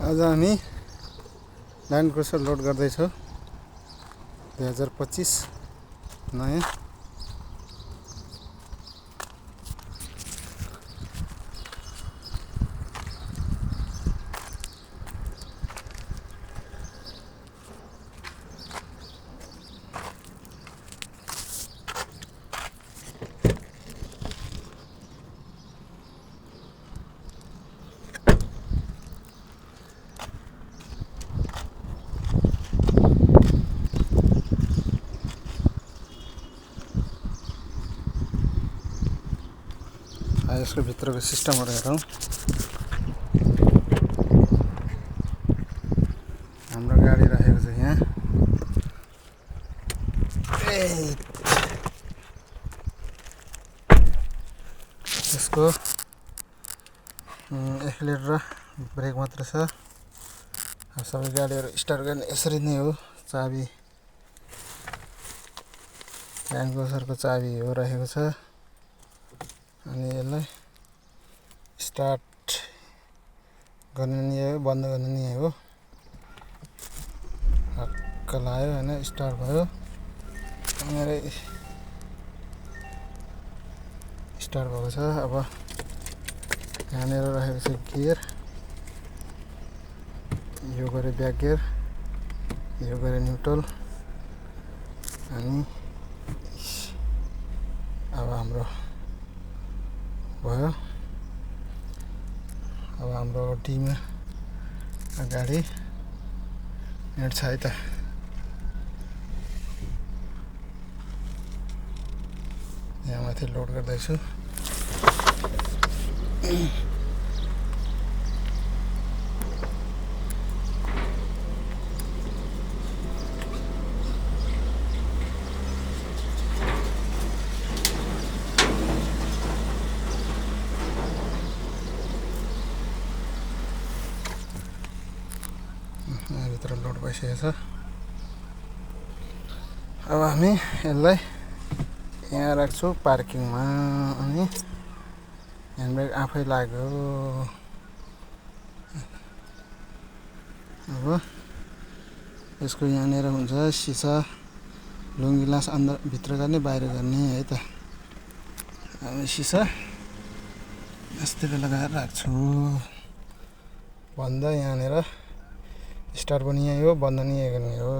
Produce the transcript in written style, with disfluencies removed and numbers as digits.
आज हामी land cruiser load गर्दैछौँ 2025 नयाँ। यसको भित्रको सिस्टमहरु हेरौँ। हाम्रो गाडी राखेको छ यहाँ। यसको एक्सिलेटर र ब्रेक मात्र छ। सबै गाडीहरु स्टार्ट गर्ने यसरी नै हो। चाबी ल्यान्ड क्रुजरको चाबी हो रहेको छ। अनि यसलाई स्टार्ट गर्न नि हो, बन्द गर्न नि हो। हक्क लाग्यो हैन, स्टार्ट भयो। अनि स्टार्ट भएको छ। अब यहाँनिर रहेको छ गियर। यो गरे ब्याक गियर, यो गरे न्युट्रल। अनि अब हाम्रो भयो। अब हाम्रो टिममा गाडी हिँड्छ है त। यहाँ माथि लोड गर्दैछु। भित्र लोड भइसकेको छ। अब हामी यसलाई यहाँ राख्छौँ पार्किङमा। अनि ह्यान्डब्रेक आफै लाग्यो। अब यसको यहाँनिर हुन्छ सिसा, लुङ्गी ग्लास अन्डर भित्र गर्ने बाहिर गर्ने है त। हामी सिसा यस्तै लगाएर राख्छौँ। बन्द यहाँनिर, स्टार्ट पनि यही हो, बन्द नि यही गर्ने हो।